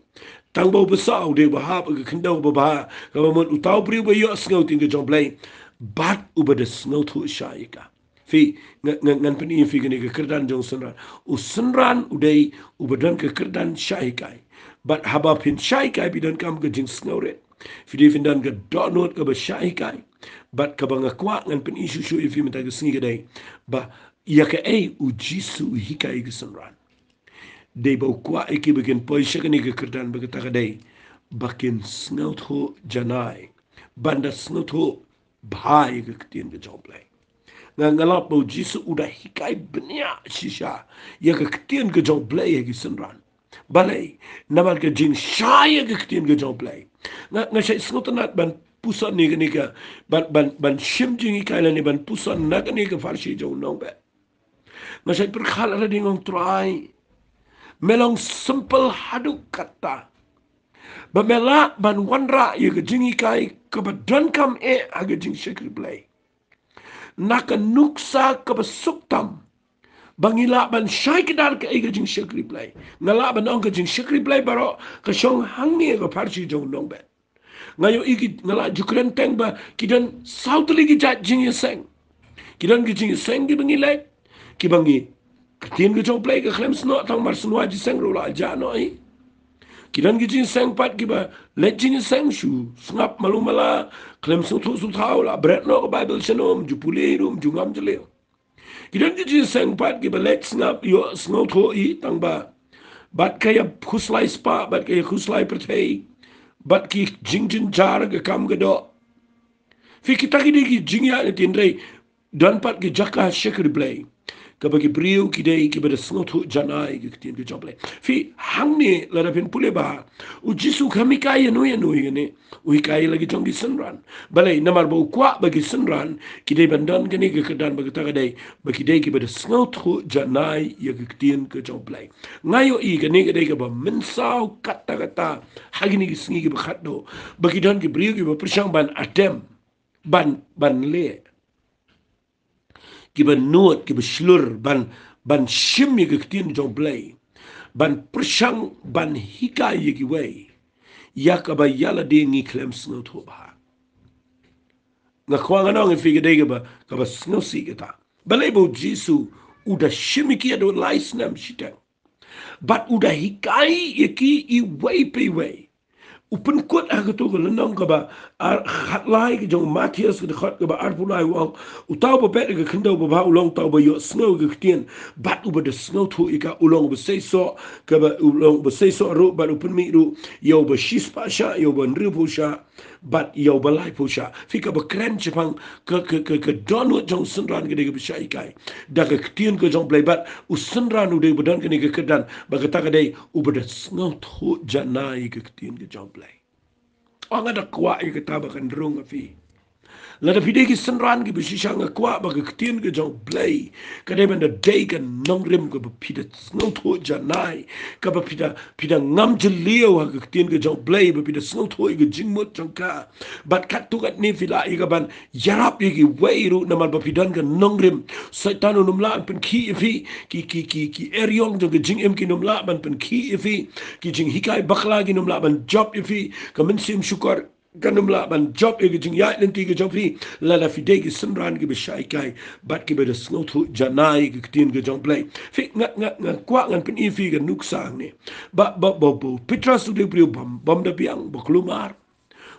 Tang ba uba saw u dei uba hap ha ka khyndew kaba bha, kaba mut uta u briew uba ïohsngew ktien ka jong U Blei bad uba da sngewthuh shah ïa ka. Phi, nga, nga, ngan pyni ïa phi kane ka kyrdan jong u synran. U synran u dei uba don ka kyrdan shah hikai. Bad haba phin shah hikai, phi donkam ka jingsngewrit. Phi dei phin don ka dohnud kaba shah hikai. Bad kaba nga kwah ngan pyni shuh shuh ïa phi mynta ka sngi ka dei ba ïa kaei u Jisu u hikai ïa ki synran. Dei ba u kwah ïa ki ba kin poi sha kane ka kyrdan, ba kata ka dei ba kin sngewthuh janai, ban da sngewthuh bha ïa ka ktien ka jong U Blei. Nga, nga lap ba u Jisu u da hikai bniah shisha ïa ka ktien ka jong U Blei ha ki synran. Balei? Namar ka jingshai ïa ka ktien ka jong U Blei. Nga, nga shait sngewtynnat ban puson ïa kane ka, ban, ban, ban shim jinghikai lane ban puson na kane ka pharshi jong u nongbet. Nga shait pyrkhat lada dei nga ong, Trai, me long simple haduh katta ba me lah ban wanrah ïa ka jinghikai kaba donkam eh ha ka jingshakri Blei. Na ka nuksa kaba suk tam ba ngi lah ban shai kdar kaei ka jingshakri Blei. Nga lah ban ong ka jingshakri Blei baroh ka shong hangne ha ka pharshi jong u nongbet. Nga ïohi ki, nga lah ju kren teng ba ki don saw tylli ki jait jingïaseng. Ki don ki jingïaseng kiba ngi leit, kiba ngi, ka ktien ka jong U Blei ka khlem snoh, tang mar snoh jingïaseng ruh la jah noh hi. Ki don ki jingïaseng pat kiba leit jingïaseng shu sngap malu mala, khlem sngewthuh sngewthaw, la bret noh ka Baibl sha num, ju pule ruh, ju ngam jylliew. Ki don ki jingïaseng pat kiba leit sngap, ïoh sngewthuh hi tang ba bad ka ïa khuslai spah, bad ka ïa khuslai pyrthei, bad ki jingjynjar ka kam ka doh. Phi, kita ki dei ki jingïaid lynti, hynrei don pat ki jaka shakri Blei. kaba ki briew ki dei kiba da sngewthuh janai ïa ka ktien ka jong U Blei. Phi, hangne lada phin pule bha, U Jisu kam hikai ïano ïano ïa kane, u hikai ïa la ki jong ki synran. Balei? Namar ba u kwah ba ki synran ki dei ban don kane ka kyrdan ba kata ka dei ba ki dei kiba da sngewthuh janai ïa ka ktien ka jong U Blei. Nga ïohi kane ka dei kaba mynsaw katta katta ha kine ki sngi kiba khatduh, ba ki don ki briew kiba pyrshang ban attempt ban, ban leh, kiba nud, kiba shlur ban, ban shim ïa ka ktien jong U Blei, ban pyrshang ban hikai ïa kiwei ïa kaba ïa lade ngi khlem sngewthuh bha. Nga kwah ngan ong ïa phi ka dei kaba, kaba sngewsih kata. Balei? Ba U Jisu u da shim ïa ki haduh lai snem shiteng. Bad u da hikai ïa ki iwei pa iwei. U pynkut ha kato ka lynnong kaba ar, khatlai ka jong u Mathaios, ka dkhot kaba arphew lai, u ong, uta uba bet ïa ka khyndew babha u long uta uba ïohsngew ïa ka ktien bad uba da sngewthuh ïa ka, u long uba seisoh, kaba u long uba seisoh ruh bad u pynmih ruh ïa uba shispah shah, ïa uba hynriewphew shah bad ïa uba laiphew shah. Phi, kaba kren shaphang ka, ka, ka, ka dohnud jong u synran ka dei kaba shah hikai da ka ktien ka jong U Blei, bad u synran u dei uba don kane ka kyrdan ba kata ka dei uba da sngewthuh janai ïa ka ktien ka jong U Blei. Nga da kwah ïa kata ba kan rung ha phi. Lada phi dei ki synran kiba shisha, nga kwah ba ka ktien ka jong U Blei ka dei ban da dei ka nongrim kaba phi da sngewthuh janai, kaba phi da, phi da ngam jylliew ha ka ktien ka jong U Blei, ba phi da sngewthuh ïa ka jingmut jong ka. Bad katto katne phi lah ïa ka ban ïarap ïa kiwei ruh, namar ba phi don ka nongrim. Soitan un ym lah ban pynkhih ïa phi, ki, ki, ki, ki eriong jong ka jingim kin ym lah ban pynkhih ïa phi, ki jinghikai bakla kin ym lah ban jop ïa phi, ka mynsiem shukor kan ym lah ban jop ïa ka jingïaid lynti ka jong phi, lada phi dei ki synran kiba shah hikai bad kiba da sngewthuh janai ïa ka ktien ka jong U Blei. Phi, nga, nga, nga kwah ngan pyni ïa phi ka nuksa hangne. Ba, ba, ba, ba u Petros u dei u briew bym, bym da biang, ba kulmar.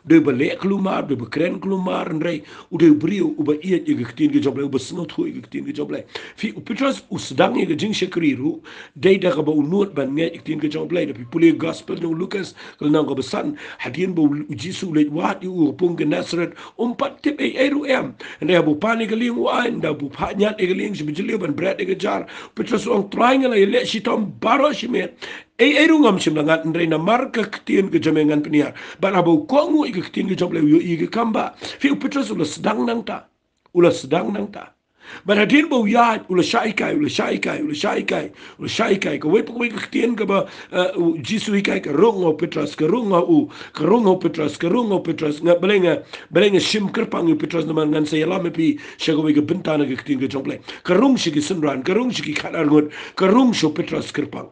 U dei uba leh kulmar, u dei uba kren kulmar, hynrei u dei u briew uba ïeit ïa ka ktien ka jong U Blei, uba sngewthuh ïa ka ktien ka jong U Blei. Phi, u Petros u sdang ïa ka jingshakri ruh dei da kaba u nud ban ngeit ïa ka ktien ka jong U Blei. Da phi pule gospel jong u Lukas, ka lynnong kaba san, hadien ba u, u Jisu u leit wad ïa u ha pung Gennesaret, um pat tip ei ei ruh em. Hynrei haba u pan ïa ka lieng u aiñ, da ba u phah ñiat ïa ka lieng sha ba jylliew ban bret ïa ka jar, u Petros u ong, Trai, nga la ïaleh shitom baroh shimet, ei ei ruh ngam shym la ngat, hynrei namar ka ktien ka jong me ngan pynïar. Bad haba u kohnguh ïa ka ktien ka jong U Blei, u ïohi ïa ka kam ba. Phi, u Petros u la sdang nangta. U la sdang nangta. Bad hadien ba u ïaid, u la shah hikai, u la shah hikai, u la shah hikai, u la shah hikai. Kawei pa kawei ka ktien kaba, eh, u Jisu u hikai, ka rung ha u Petros, ka rung ha u, ka rung ha u Petros, ka rung ha u Petros. Nga, balei nga, balei nga shim kyrpang ïa u Petros, namar ngan sa ïalam ïa phi sha kawei ka bynta na ka ktien ka jong U Blei. Ka rung sha ki synran, ka rung sha ki khatar ngut, ka rung sha u Petros kyrpang.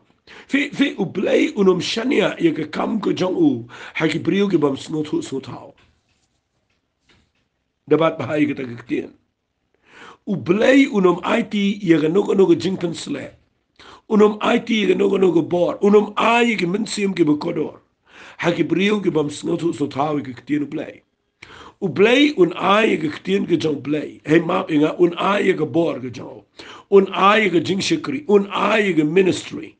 Phi, phi, U Blei un ym shaniah ïa ka kam ka jong u ha ki briew ki bym sngewthuh sngewthaw. Da bat bha ïa kata ka ktien. U Blei un ym aiti ïa kano kano ka jingpynsleh. Un ym aiti ïa kano kano ka bor. Un ym ai ïa ki mynsiem kiba kordor ha ki briew ki bym sngewthuh sngewthaw ïa ka ktien U Blei. U Blei un ai ïa ka ktien ka jong U Blei. Hei map ïa nga, un ai ïa ka bor ka jong u. Un ai ïa ka jingshakri. Un ai ïa ka ministry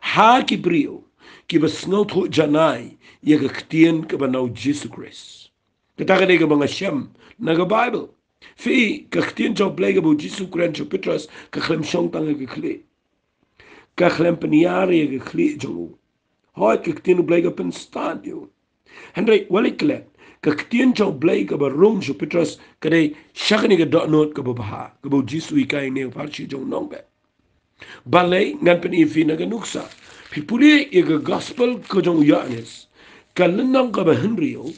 ha ki briew kiba sngewthuh janai ïa ka ktien kaba na u Jisu Khrist. Kata ka dei kaba nga shem na ka Baibl. Phi, ka ktien jong U Blei kaba u Jisu u kren sha u Petros ka khlem shong tang ha ka khlieh. Ka khlem pynïar ïa ka khlieh jong u. Hooid, ka ktien U Blei ka pynstad ïa u. Hynrei wat leit klet, ka ktien jong U Blei kaba rung sha u Petros ka dei sha kane ka dohnud kaba bha kaba u Jisu u hikai ïa kine ki parshi jong u nongbet. Balei? Ngan pyni ïa phi na ka nuksa. Phi pule ïa ka gospel ka jong u Ïoannis, ka lynnong kaba hynriew,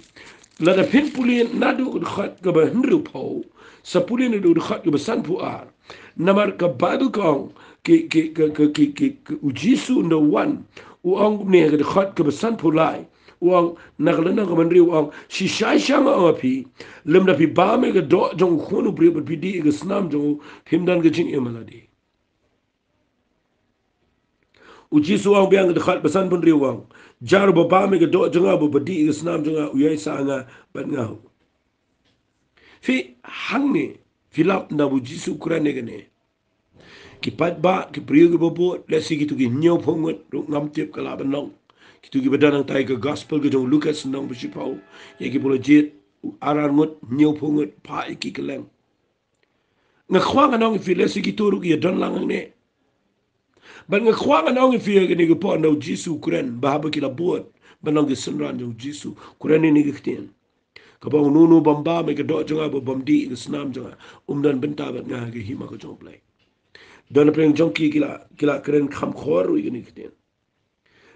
lada phin pule naduh ka dkhot kaba hynriewphew, sa pule naduh ka dkhot kaba sanphew ar. Namar ka Baibl ka ong, ki, ki, ka, ka, ki, ki, ki, u Jisu un da wan, u ong kumne ha ka dkhot kaba sanphew lai. U ong, na ka lynnong kaba hynriew u ong, shisha shisha nga ong ha phi, lymda phi bam ïa ka doh jong u Khun u briew bad phi dih ïa ka snam jong u, phim don ka jingim ha lade. U Jisu u ong biang ha ka dkhot ba sanphew hynriew u ong, jar uba bam ïa ka doh jong nga bad uba dih ïa ka snam jong nga, u ïaisah ha nga bad nga ha u. Phi, hangne phi lap ynda ba u Jisu u kren ïa kane, ki paidbah, ki briew kiba bud, lehse kito ki hynñiewphew ngut ruh ngam tip, ka lah ban long kito kiba don hangtai ha ka gospel ka jong u Lukas lynnong ba shiphew, ïa kiba la jied, ar ar ngut, hynñiewphew ngut, phah ïa ki kylleng. Nga kwah ngan ong ïa phi, lehse kito ruh ki ïa don lang hangne. Bad nga kwah ngan ong ïa phi ha kane ka por, nda u Jisu u kren ba haba ki la bud ban long ki synran jong u Jisu, kren ïa kane ka ktien. Kaba ong, uno uno bym bam ïa ka doh jong nga, bad bym dih ïa ka snam jong nga, um don bynta bad nga ha ka hima ka jong U Blei. Don na pdeng jong ki, ki la, ki la kren kham khor ruh ïa kane ka ktien.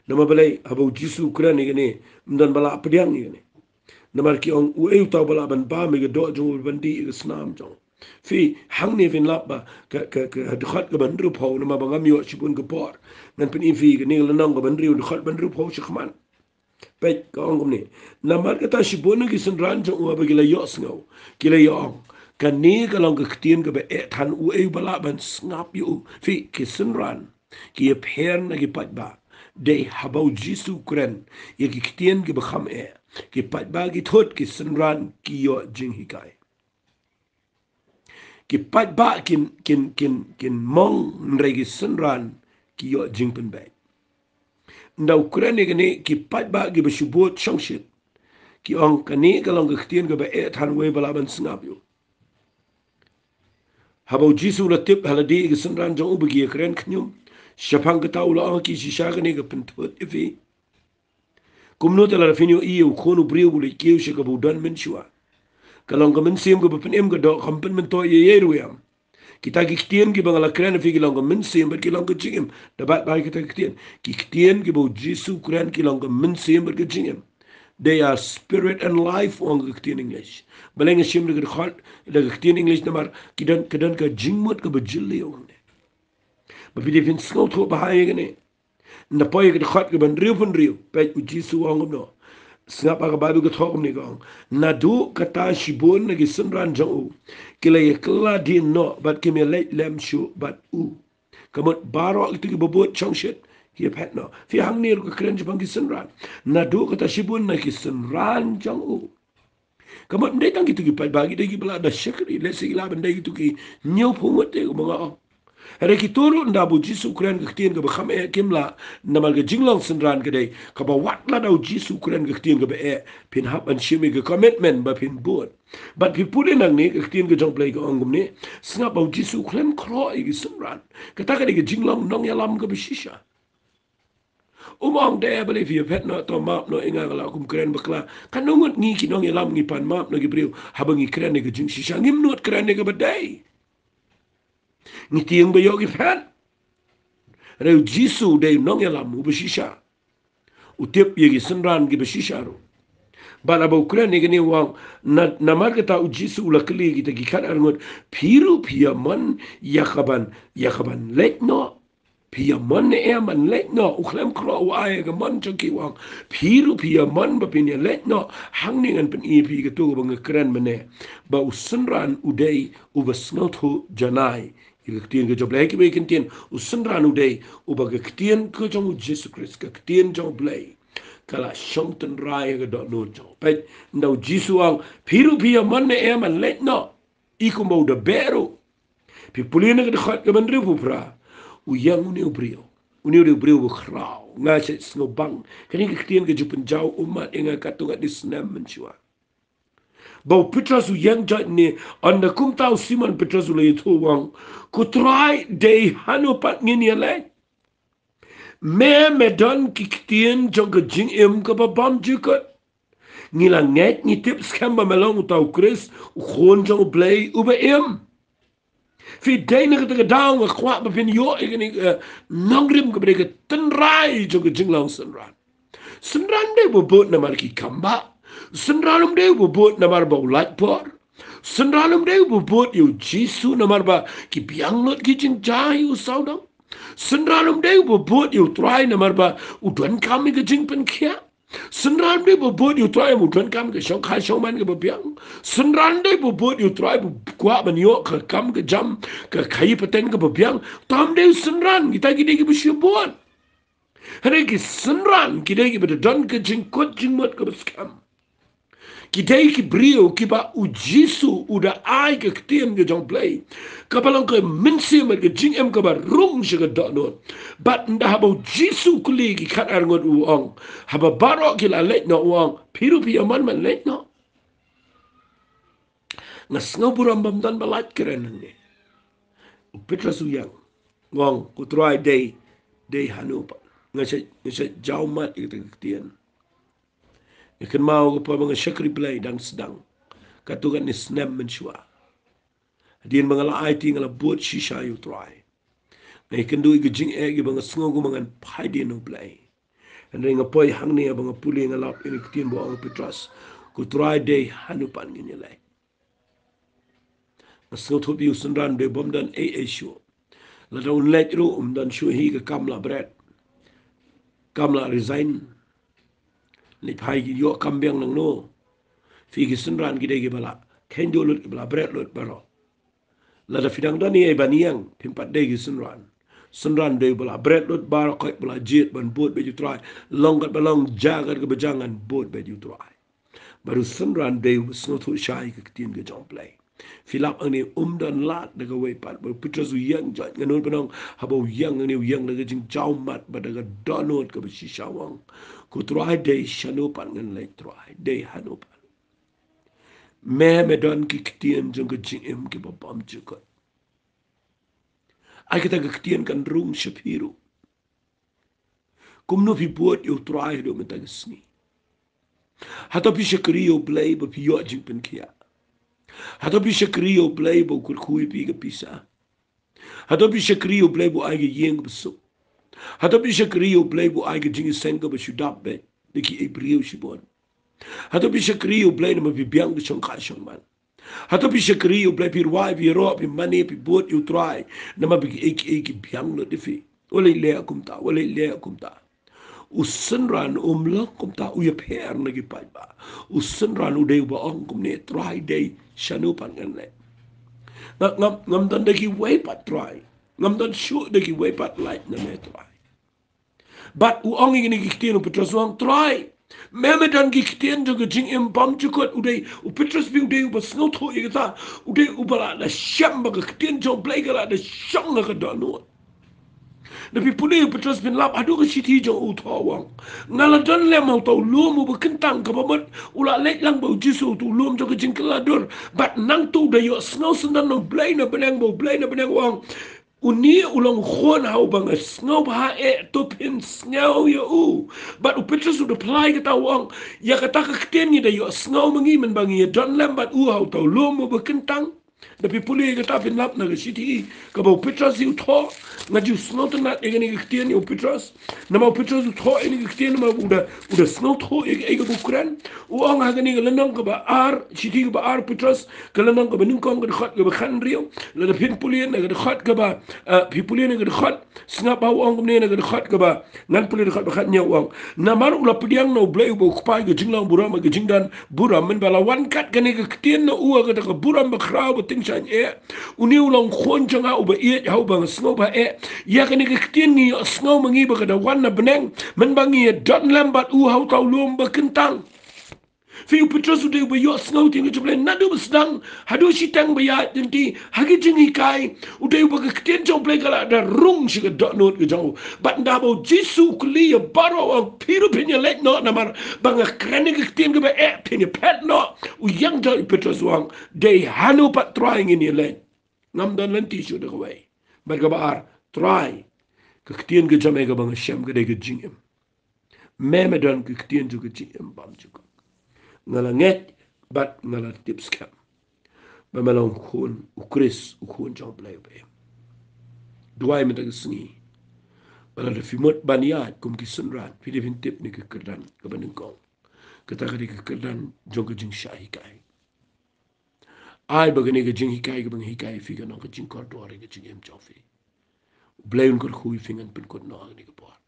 Namar balei? Haba u Jisu u kren ïa kane, ym don ba lah pdiang ïa kane. Namar ki ong, uei uta uba lah ban bam ïa ka doh jong u, ban dih ïa ka snam jong u? Phi, hangne phin lap ba ka, ka, ka dkhot kaba hynriewphew, namar ba ngam ïoh shibun ka por, ngan pyni ïa phi kane ka lynnong kaba hynriew, dkhot ba hynriewphew shakhmat. Peit, ka ong kumne: Namar kata shibun na ki synran jong u, haba ki la ïohsngew, ki la ïa ong, kane ka long ka ktien kaba eh than, uei uba lah ban sngap ïa u? Phi, ki synran ki ïapher na ki paidbah. Dei haba u Jisu u kren ïa ki ktien kiba kham eh, ki paidbah ki thut, ki synran ki ïoh jinghikai. Ki paidbah kin, kin, kin, kin mong, hynrei ki synran ki ïoh jingpynbeit. Nda u kren ïa kane, ki paidbah kiba shu bud shongshit ki ong, kane ka long ka ktien kaba eh than, uei ba lah ban sngap ïa u? Haba u Jisu u la tip ha lade ïa ki synran jong u ba ki ïa kren khñium, shaphang kata u la ong ha ki, shisha kane ka pynthut ïa phi. Kumno te lada phin ïohi ïa u Khun u briew u leit kiew sha kaba u don mynshuwa? Ka long ka mynsiem kaba pynim ka doh, kam pynmyntoi ïa ei ruh em? Kita ki ktien kiba nga la kren ha phi ki long ka mynsiem bad ki long ka jingim. Da bat bha ïa kita ki ktien. Ki ktien kiba u Jisu u kren ki long ka mynsiem bad ka jingim. They are spirit and life, ong ka ktien English. Balei nga shim da ka dkhot, da ka ktien English? Namar ki don, ka don ka jingmut kaba jylliew hangne. Ba phi dei phin sngewthuh bha ïa kane. Nda poi ka dkhot kaba hynriewphew hynriew, peit u Jisu u ong kumno. Sngap ha ka Baibl ka thoh kumne, ka ong, naduh kata shibun na ki synran jong u ki la ïa kylla dien noh bad kim ïa leit lem shuh bad u. Ka mut baroh kito kiba bud shongshit ki ïa phet noh. Phi, hangne ruh ka kren shaphang ki synran. Naduh kata shibun na ki synran jong u. Ka mut ym dei tang kito ki paidbah, ki dei kiba la da shakri, lehse ki lah ban dei kito ki hynñiewphew ngut te, kumba nga ong. Hynrei kito ruh, nda ba u Jisu u kren ka ktien kaba kham eh, kim lah, namar ka jinglong synran ka dei kaba wat lada u Jisu u kren ka ktien kaba eh, phin hap ban shim ïa ka commitment ba phin bud. Bad phi pule nangne, ka ktien ka jong U Blei ka ong kumne, sngap ba u Jisu u khlem khroh ïa ki synran. Kata ka dei ka jinglong nongïalam kaba shisha. Um ong, te balei phi ïa phet noh, to map noh ïa nga, nga la kum kren bakla. Katno ngut ngi ki nongïalam ngi pan map na ki briew haba ngi kren ïa ka jingshisha, ngim nud kren ïa kaba dei. Ngi tieng ba ïoh ki phet. Hynrei u Jisu u dei u nongïalam uba shisha. U tip ïa ki synran kiba shisha ruh. Bad haba u kren ïa kane u ong, na, namar kata u Jisu u la kylli kita ki khatar ngut, phi ruh phi ïa mon ïa kaban, ïa kaban leit noh? Phi ïa mon ne em ban leit noh? U khlem khroh, u ai ïa ka mon jong ki, u ong, phi ruh phi ïa mon ba phin ïa leit noh? Hangne ngan pyni ïa phi kato kaba nga kren mynne, ba u synran u dei uba sngewthuh janai ïa ka ktien ka jong U Blei. Kiba ïa kyntien, u synran u dei uba ka ktien ka jong u Jisu Khrist, ka ktien jong U Blei, ka la shong tynrai ha ka dohnud jong u. Peit, nda u Jisu u ong, phi ruh phi ïa mon ne em ban leit noh? I kumba u da beh ruh. Phi pule na ka dkhot kaba hynriewphew phra, u ïeng une u briew. Une u dei u briew uba khraw. Nga shu sngewbang, kane ka ktien ka ju pynjaw ummat ïa nga katto katne snem mynshuwa. Ba u Petros u ïeng jait ne, ynda kumta u Simon Petros u la ïathuh u ong, ko Trai, dei hano pat ngin ïa leit? Me, me don ki ktien jong ka jingim kaba bymjukut. Ngi la ngeit, ngi tip skhem ba me long uta u Khrist, u Khun jong U Blei uba im. Phi, dei na kata ka daw nga kwah ba phin ïoh ïa kane, eh, nongrim kaba dei ka tynrai jong ka jinglong synran. Synran ym dei uba bud namar ki kam bah. Synran ym dei uba bud namar ba u lait por. Synran ym dei uba bud ïa u Jisu namar ba ki biang lut ki jingjia ïa u sawdong. Synran ym dei uba bud ïa u Trai namar ba u donkam ïa ka jingpynkhiah. Synran ym dei uba bud ïa u Trai ba u donkam ka shongkha shongman kaba biang. Synran ym dei uba bud ïa u Trai ba u kwah ban ïoh ka kam ka jam, ka khaïi pateng kaba biang. Tam dei u synran, kita ki dei kiba shu bud. Hynrei ki synran ki dei kiba da don ka jingkut jingmut kaba skhem. Ki dei ki briew kiba u Jisu u da ai ka ktien ka jong U Blei, kaba long ka mynsiem bad ka jingim kaba rung sha ka dohnud. Bad ynda haba u Jisu u kylli ki khatar ngut u ong, haba baroh ki la leit noh u ong, phi ruh phi ïa mon ban leit noh? Nga sngew burom ba ym don ba lait kren hangne. U Petros u ïeng, u ong, ko Trai, dei, dei hano pat? Nga shait, nga shait jaw mat ïa kata ka ktien. Nga kynmaw ka por ba nga shakri Blei dang sdang, katto katne snem mynshuwa. Hadien ba nga la aiti, nga la bud shisha ïa u Trai. Nga ïakynduh ïa ka jingeh kiba nga sngew kumba ngan phai dien na u Blei. Hynrei nga poi hangne, haba nga pule nga lap ïa kane ka ktien ba ong u Petros, ko Trai, dei hano pat ngin ïaleit? Nga sngewthuh ïa u synran u dei u bym don ei ei shuh. Lada un leit ruh um don shuh hi ka kam la bret, kam la resign. Leit phai ki ïoh kam biang nangno. Phi ki synran ki dei kiba la kheiñ duh lut, kiba la bret lut baroh. Lada phi dang don ei ei ban ïeng, phim pat dei ki synran. Synran dei ba la bret lut baroh, koit ba la jied ban bud beit ïa u Trai. Long katba long, jia katba jia, ngan bud beit ïa u Trai. Bad u synran dei uba sngewthuh shai ïa ka ktien ka jong u Blei. Phi lap hangne, um don lad da kawei pat. Bad u Petros u ïeng jait, nga nud ban ong, haba u ïeng hangne u ïeng da ka jingjaw mat bad da ka dohnud kaba shisha, u ong, ko Trai, dei shano pat ngan leit, Trai, dei hano pat? Me, me don ki ktien jong ka jingim kiba bymjukut. Ai kata ka ktien kan rung sha phi ruh. Kumno phi bud ïa u Trai haduh mynta ka sngi? Hato phi shakri ïa u Blei ba phi ïoh jingpynkhiah? Hato phi shakri ïa u Blei ba u kyrkhu ïa phi ka pisa? Hato phi shakri ïa u Blei ba u ai ka ïing kaba suk? Hato phi shakri ïa u Blei ba u ai ka jingïaseng kaba shu dap beit da kiei briew shibun? Hato phi shakri ïa u Blei namar phi biang ka shongkha shongman? Hato phi shakri ïa u Blei, phi rwai, phi ïaroh, phi mane, phi bud ïa u Trai namar ba kiei kiei ki biang lut ïa phi? Wat leh kumta, wat leh kumta. U synran um long kumta, u ïapher na ki paidbah. U synran u dei uba ong kumne, Trai, dei shano pat ngan leit? Nga, ngam, ngam don da kiwei pat, Trai. Ngam don shuh da kiwei pat, lait na me, Trai. Bad u ong ïa kine ki ktien, u Petros u ong, Trai, me, me don ki ktien jong ka jingim bymjukut. U dei, u Petros phi, u dei uba sngewthuh ïa kata. U dei uba la da shem ba ka ktien jong u Blei ka la da shong ha ka dohnud. Da phi pule ïa u Petros phin lap haduh ka shithi jong u, u thoh u ong, nga la don lem ha uta u lum uba kyntang, kaba mut u la leit lang bad u Jisu, uta u lum jong ka jingkylla dur. Bad nangta u da ïohsngew syndon na u Blei na bneng, ba u Blei na bneng u ong, une u long u Khun ha uba nga sngewbha eh, to phin sngew ïa u. Bad u Petros u da plie kata, u ong, ïa kata ka ktien ngi da ïohsngew ma ngi, mynba ngi ïadon lem bad u ha uta u lum uba kyntang. Da phi pule ïa kata phin lap na ka shithi kaba u Petros u thoh. Nga ju sngewtynnat ïa kane ka ktien ïa u Petros. Namar u Petros u thoh ïa kane ka ktien namar u da, u da sngewthuh ïa kaei kaba u kren. U ong ha kane ka lynnong kaba ar, shithi kaba ar Petros, ka lynnong kaba nyngkong, ka dkhot kaba khathynriew. Lada phin pule na ka dkhot kaba, eh, phi pule na ka dkhot, sngap ba u ong kumne na ka dkhot kaba, ngan pule dkhot ba khathynñiew, u ong, namar u la pdiang na u Blei uba u Kpa ïa ka jinglong burom, ïa ka jingdon burom, mynba la wan kat kane ka ktien na u ha kata ka burom bakhraw ba tyngshaiñ eh. Une u long u Khun jong nga uba ïeit, ha uba nga sngewbha eh. Ïa kane ka ktien ngi ïohsngew ma ngi ba ka da wan na bneng, mynba ngi ïadon lem bad u ha uta u lum ba kyntang. Phi, u Petros u dei uba ïohsngew ïa ka ktien jong u Blei naduh ba sdang haduh shiteng ba ïaid lynti. Ha ki jinghikai u dei uba ka ktien jong u Blei ka la da rung sha ka dohnud ka jong u. Bad ynda ba u Jisu u kylli ïa baroh, u ong, phi ruh phin ïaleit noh, namar ba nga kren ïa ka ktien kaba eh, phin ïaphet noh. U ïeng jait u Petros u ong, dei hano pat, Trai, ngin ïaleit? Ngam don lynti shuh da kawei. Bad kaba ar, Trai, ka ktien ka jong me kaba nga shem ka dei ka jingim. Me, me don ki ktien jong ka jingim bymjukut. Nga la ngeit bad nga la tip skhem ba me long u Khun, u Khrist, u Khun jong u Blei uba im. Duwai mynta ka sngi ba lada phi mut ban ïaid kum ki synran, phi dei phin tip ïa ka kyrdan kaba nyngkong. Kata ka dei ka kyrdan jong ka jingshah hikai. Ai ba kane ka jinghikai kaba nga hikai ïa phi kan long ka jingkordor ïa ka jingim jong phi. U Blei un kyrkhu ïa phi, ngan pynkut noh ha kane ka por.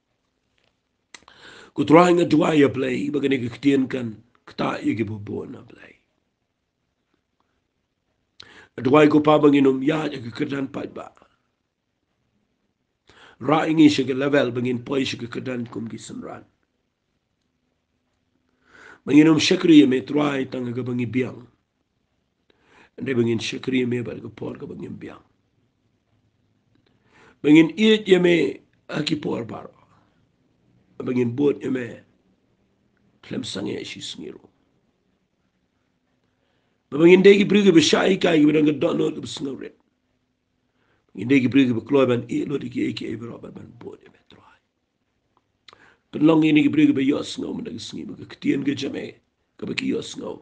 Ko Trai, nga duwai, ïa Blei, ba kane ka ktien kan ktah ïa kiba bun, ïa Blei. Nga duwai, ko Pa, ba ngin ym ïaid ha ka kyrdan paidbah. Rah ïa ngi sha ka level ba ngin poi sha ka kyrdan kum ki synran. Ba ngin ym shakri ïa me, Trai, tang ha kaba ngi biang. Hynrei ba ngin shakri ïa me bad ha ka por kaba ngim biang. Ba ngin ïeit ïa me ha ki por baroh. Ba ngin bud ïa me khlem sangeh shisngi ruh. Ba ngin dei ki briew kiba shah hikai, kiba don ka dohnud kaba sngewrit. Ngin dei ki briew kiba kloi ban ïeh lut ïa kiei kiei baroh bad ban bud ïa me Trai. Pynlong ïa kine ki briew kiba ïohsngew mynta ka sngi ba ka ktien ka jong me kaba ki ïohsngew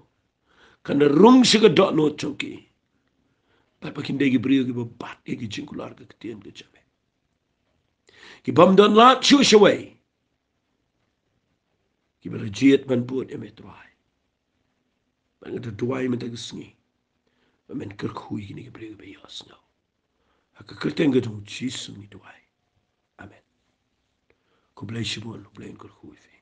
kan rung sha ka dohnud jong ki. Bad ba kin dei ki briew kiba bat ïa ki jingkular ka ktien ka jong me. Ki bym don lad shuh shawei. Kiba la jied ban bud ïa me Trai. Bad nga da duwai mynta ka sngi ba men kyrkhu ïa kine ki briew kiba ïohsngew. Ha ka kyrteng ka jong u Jisu ngi duwai. Amen. Khublei shibun, U Blei un kyrkhu ïa phi.